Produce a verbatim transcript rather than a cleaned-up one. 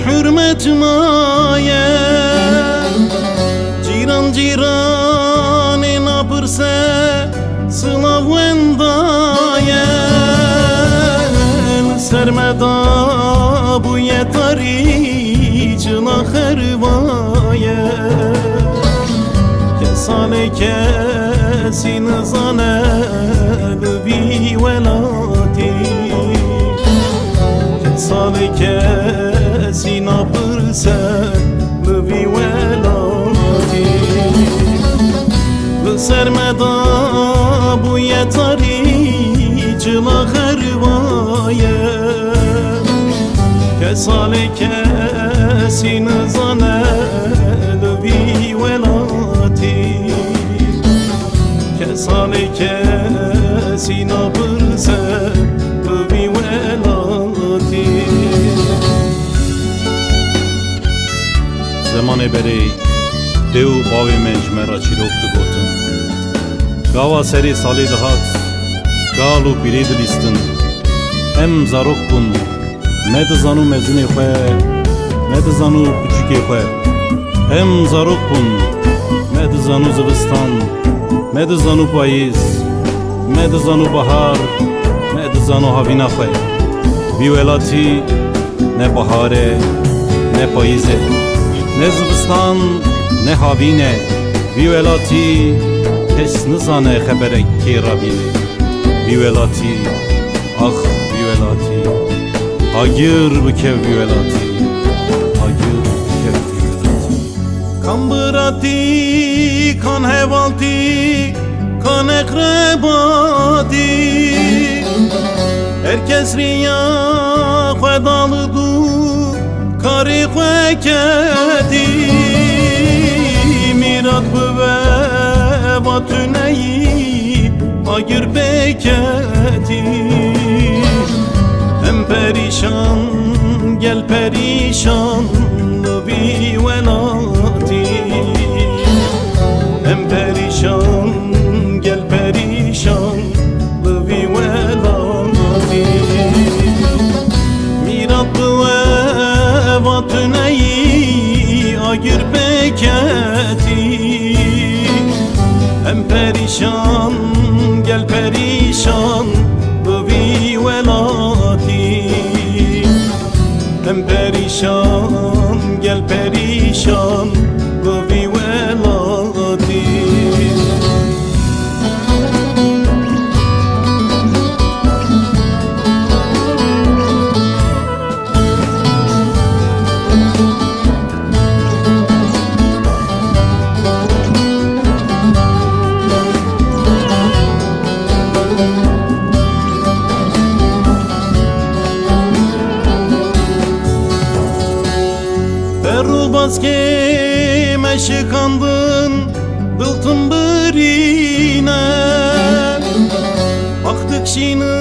Hurmet maye, cîran cîranê napirse, silav wenda ye. Li ser me da bûye tarî, çila xerva ye. Kesa lê kesî nizane li vî welatî. Kesa lê kesî napirse li vî welatî. Li ser me da bûye tarî, çila xerva ye. Kesa lê kesî nizane li vî welatî. Kesa lê kesî napirse bi vî welatî. Zemanê berê dê û bavê me ji me re çîrok digotin. Gava serê salê dihat, kal û pîrê dilîstin. Em zarok bûn, me dizanû mezinê xwe, me dizanû piçûkê xwe. Em zarok bûn, me dizanû zivistan, me dizanû payîz, me dizanû bahar, me dizanû havîna xwe. Vî welatî ne bahar e, ne payîz e, ne zivistan, ne havîn e. Vî welatî kes nizane xeberek kê re bîne. Vî welatî, ax vî welatî, agir bikev vî welatî, agir bikev vî welatî. Kan biratî, kan hevaltî, kan eqrebatî. Her kes riya xwe da li dû karê xwe ketî. Mîrat bi ve va tuneyî agir pê ketî. Em perîşan, gel perîşan li vî welatî. Em perîşan, gel perîşan li vî welatî. Mîrat bi we va tuneyî agir pê ketî. Em perîşan, gel perîşan bi vî welatî. Em perîşan, gel perîşan bi vî welatî. Fer û baskê me şikandin, dil tim birîne. Ax dikşînin